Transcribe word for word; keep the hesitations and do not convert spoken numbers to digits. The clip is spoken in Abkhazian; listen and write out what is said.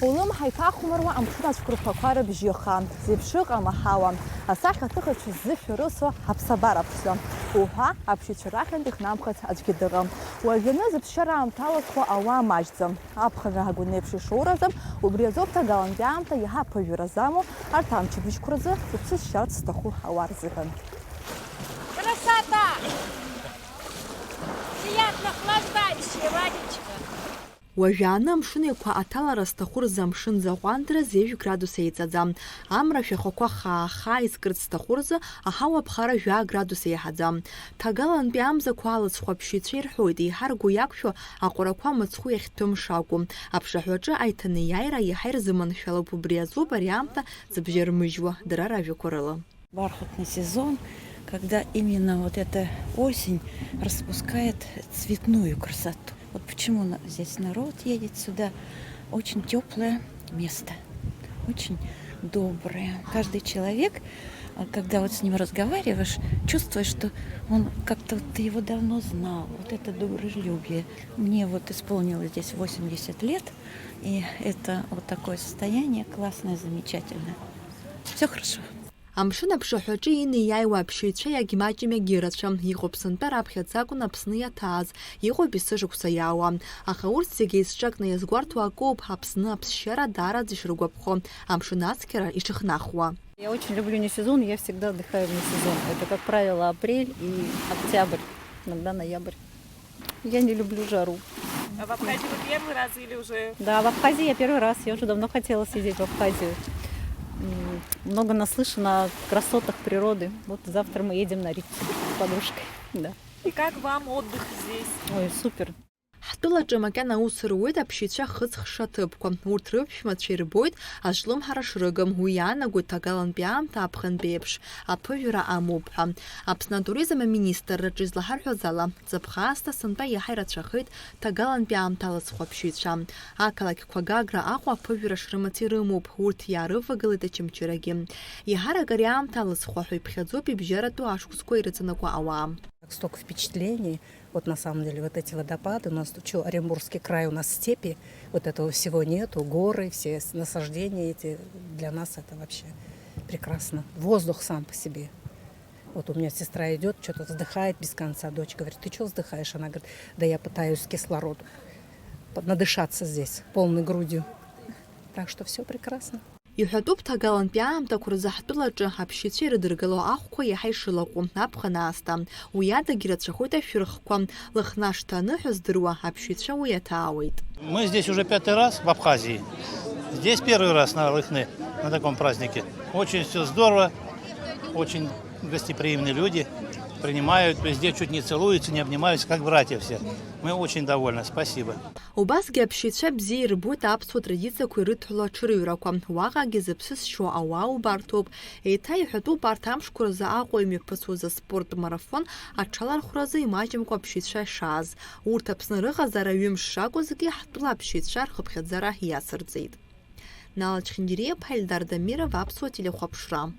Улымҳа иҭахәмаруа амшын ацәқәырԥақәа рыбжьы хаа, зеиԥш ыҟам аҳауа, асахьаҭыхыҩцәа ззышәарыцо аԥсабара ԥшӡа уҳәа, аԥшьаҩцәа рахьынтә ихнамхыц аӡәгьы дыҟам. Уажәаны зыԥсшьара аамҭалазхо ауаа маҷӡам. Аԥхынра агәанеиԥш ишоуразы, убри азоуп ҭагалантәи аамҭа иаҳа аԥыжәара замоу арҭ амчыбжьқәа рзы зыԥсы шьарц зҭаху ауаа рзыҳәан. Красота! Приятно охлаждающая водичка. Уажәааны амшын еиқәа аҭалара зҭаху рзы амшын заҟәандра зежә градус еиҵаӡам. Амра ашәахәақәа хаа-хаа изкырц зҭаху рзы аҳауа аԥхара жәаа градус еиҳаӡам. Ҭагалантәи амзақәа алыцхә аԥшьаҩцәа ирҳәоит, еиҳа ргәы иақәшәо аҟәарақәа мыцхәы иахьҭәым шакәу. Аԥшаҳәаҿы аиҭанеиааира иаҳа ирзыманшәалоуп, убри азоуп ари аамҭа зыбжьармыжьуа дара ражәақәа рыла. Бархатный сезон, когда именно вот эта осень распускает цветную красоту. Вот почему на- здесь народ едет сюда. Очень теплое место, очень доброе. Каждый человек, а, когда вот с ним разговариваешь, чувствуешь, что он как-то вот ты его давно знал. Вот это дружелюбие. Мне вот исполнилось здесь восемьдесят лет, и это вот такое состояние классное, замечательное. Все хорошо. Амшын аԥшаҳәаҿы инеиааиуа аԥшьаҩцәа иагьмаҷым, иагьырацәам. Иҟоуп сынтәа раԥхьаӡа акәын Аԥсны иаҭааз, иҟоуп есышықәса иаауа. Аха урҭ зегьы еизҿакны иазгәарҭо акоуп, Аԥсны аԥсшьара даараӡа ишыргәаԥхо, амшын ацқьара иҽыхнахуа. Я очень люблю не сезон, я всегда отдыхаю вне сезон. Это, как правило, апрель и октябрь, иногда ноябрь. Я не люблю жару. А в Абхазии вы первый раз или уже? Да, в Абхазии я первый раз. Я уже давно хотела съездить в Абхазию. М, Много наслышана о красотах природы. Вот завтра мы едем на Риццу с подружкой. Да. И как вам отдых здесь? Ой, супер. Ҳтәылаҿы макьана аус руеит аԥшьаҩцәа хыҵхша ҭыԥқәа. Урҭ рыԥшәмацәа ирбоит азҿлымҳара шрыгым. Уи иаанагоит ҭагалантәи аамҭа аԥхынтәи еиԥш аԥыжәара амоуп ҳәа. Аԥсны атуризм аминистрраҿы излаҳарҳәаз ала, ҵыԥх аасҭа сынтәа иаҳа ирацәахеит ҭагалантәи аамҭа алыцхә аԥшьаҩцәа. Ақалақьқәа Гагра, Аҟәа аԥыжәара шрымац ирымоуп, урҭ иаарывагылеит Очамчырагьы. Еиҳарак ари аамҭа алыцхәа ҳәа иԥхьаӡоуп ибжьаратәу ашықәсқәа ирыҵанакуа ауаа. Столько впечатлений. Вот на самом деле вот эти водопады, у нас тут чё, Оренбургский край, у нас степи, вот этого всего нету, горы, все с- насаждения эти, для нас это вообще прекрасно. Воздух сам по себе. Вот у меня сестра идет, что-то вздыхает без конца. Дочь говорит: «Ты что вздыхаешь?» Она говорит: «Да я пытаюсь кислород под- надышаться здесь полной грудью». Так что все прекрасно. Иҳәатәуп, ҭагалантәи аамҭақәа рзы ҳтәылаҿы аԥшьаҩцәа ирыдыргало ахәқәа иаҳа ишылаҟәу аԥхын аасҭа. Уи адагь ирацәахоит ашәырхқәа. Лыхнашҭа аныҳәа здыруа аԥшьаҩцәа уи иаҭаауеит. Мы здесь уже пятый раз в Абхазии. Здесь первый раз на Лыхны, на таком празднике. Очень все здорово, очень гостеприимные люди, принимают, везде чуть не целуются, не обнимаются, как братья все. Мы очень довольны, спасибо. Убасгьы аԥшьаҩцәа бзиа ирбоит аԥсуа традициақәа ирыдҳәалоу аҽырҩрақәа. Уаҟагьы зыԥсы зшьо ауаа убарҭоуп. Еиҭа иҳәатәуп арҭ амшқәа рзы Аҟәа имҩаԥысуаз аспорттә марафон аҽалархәразы имаҷымкәа аԥшьаҩцәа ишааз. Урҭ Аԥсны рыҟазаара ҩымш шакәызгьы, ҳтәыла аԥшьаҩцәа рхыԥхьаӡара иацырҵеит. Нала Чхиндириа-иԥҳа, Ельдар Дамиров, Аԥсуа телехәаԥшра.